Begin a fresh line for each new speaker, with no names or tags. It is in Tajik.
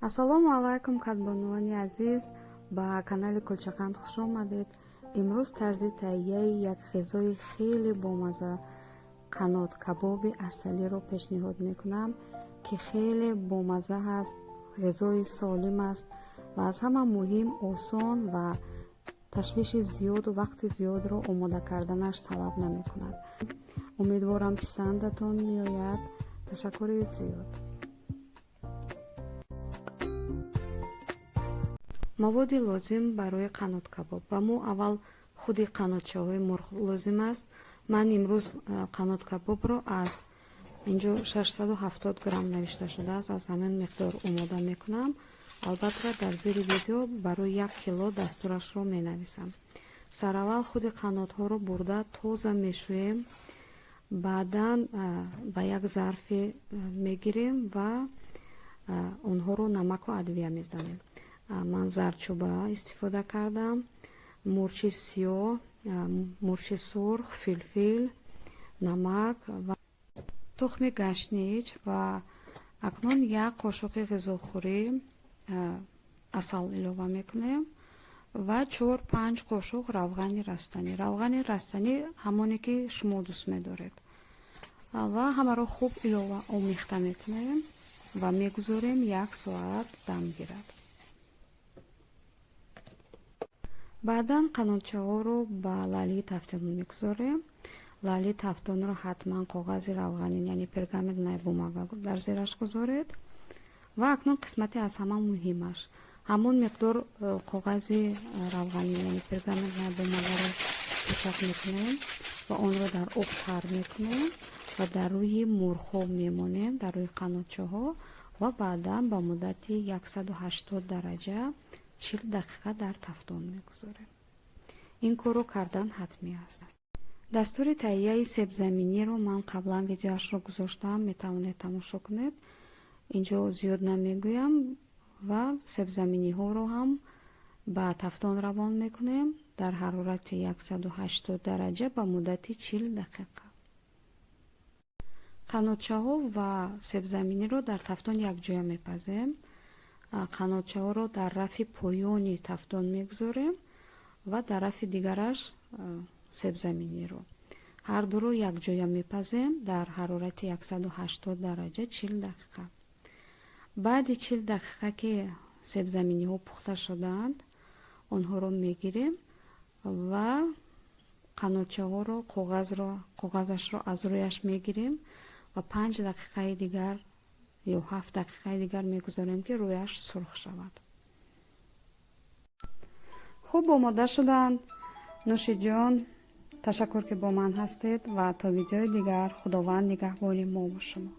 Ассалому алайкум, кадбонувони азиз, ба канали Кулчақанд хуш омадед. Имрӯз тарзи таҳияи як ғизои хеле бомазза, қанот кабоби асалиро пешниҳод мекунам, ки хеле бомазза ҳаст, ғизои солим аст ва аз ҳама муҳим осон ва ташвиши зиёду вақти зиёдро омода карданаш талаб намекунад. Умедворам, писандатон меояд. Ташаккури зиёд. Маводи лозим барои қаноткабоб. Ба мо аввал худи қанотчаҳои мурғ лозим аст. Ман имрӯз қаноткабобро аз инҷо 670 грамм навишта шудааст, аз ҳамин миқдор омода мекунам. Албатта, дар зери видео барои 1 кило дастурашро менависам. Сараввал худи қанотҳоро бурда тоза мешӯем, баъдан ба як зарфе мегирем ва онҳоро намаку адвия мезанем. Ман зардчӯба истифода кардам, мурчи сиёҳ, мурчи сурх, филфил, намак ва тухми гашнич. Ва акнун як қошуқи ғизохӯрӣ асал илова мекунем ва 4-5 қошуқ равғани растанӣ. Равғани растанӣ ҳамоне, ки шумо дӯст медоред. Ва ҳамаро хуб илова омехта мекунем ва мегузорем, як соат дам гирад. Баъдан қанотчаҳоро ба лаълии тафтон мегузорем. Лаълии тафтонро ҳатман коғази равғанин, яъне пергаментная бумага, дар зераш гузоред. Ва акнун қисмати аз ҳама муҳимаш: ҳамон миқдор коғази равғанин, яъне пергаментная бумагаро пучак мекунем ва онро дар об тар мекунем ва дар рӯи мурғҳо мемонем, дар рӯи қанотчаҳо, ва баъдан ба муддати 180 дараҷа 40 дақиқа дар тафтон мегузорем. Ин корро кардан ҳатмӣ аст. Дастури таҳияи себзаминиро ман қаблан видеоашро гузоштаам, метавонед тамошо кунед, инҷо зиёд намегӯям. Ва себзаминиҳоро ҳам ба тафтон равон мекунем дар ҳарорати 180 дараҷа ба муддати 40 дақиқа. Қанотчаҳо ва себзаминиро дар тафтон якҷоя мепазем. Қанотчаҳоро дар рафи поёни тафтон мегузорем ва дар рафи дигараш себзаминиро. Ҳар дуро якҷоя мепазем дар ҳарорати 180 дараҷа 40 дақиқа. Баъди 40 дақиқа, ки себзаминиҳо пухта шудаанд, онҳоро мегирем ва қанотчаҳоро коғазро коғазашро аз рӯяш мегирем ва 5 дақиқаи дигар ё 7 дақиқаи дигар мегузорем, ки рӯяш сурх шавад. Хуб омода шуданд. Нӯши ҷон, ташаккур, ки бо ман ҳастед, ва то видеои дигар Худованд нигаҳбони мо ва шумо.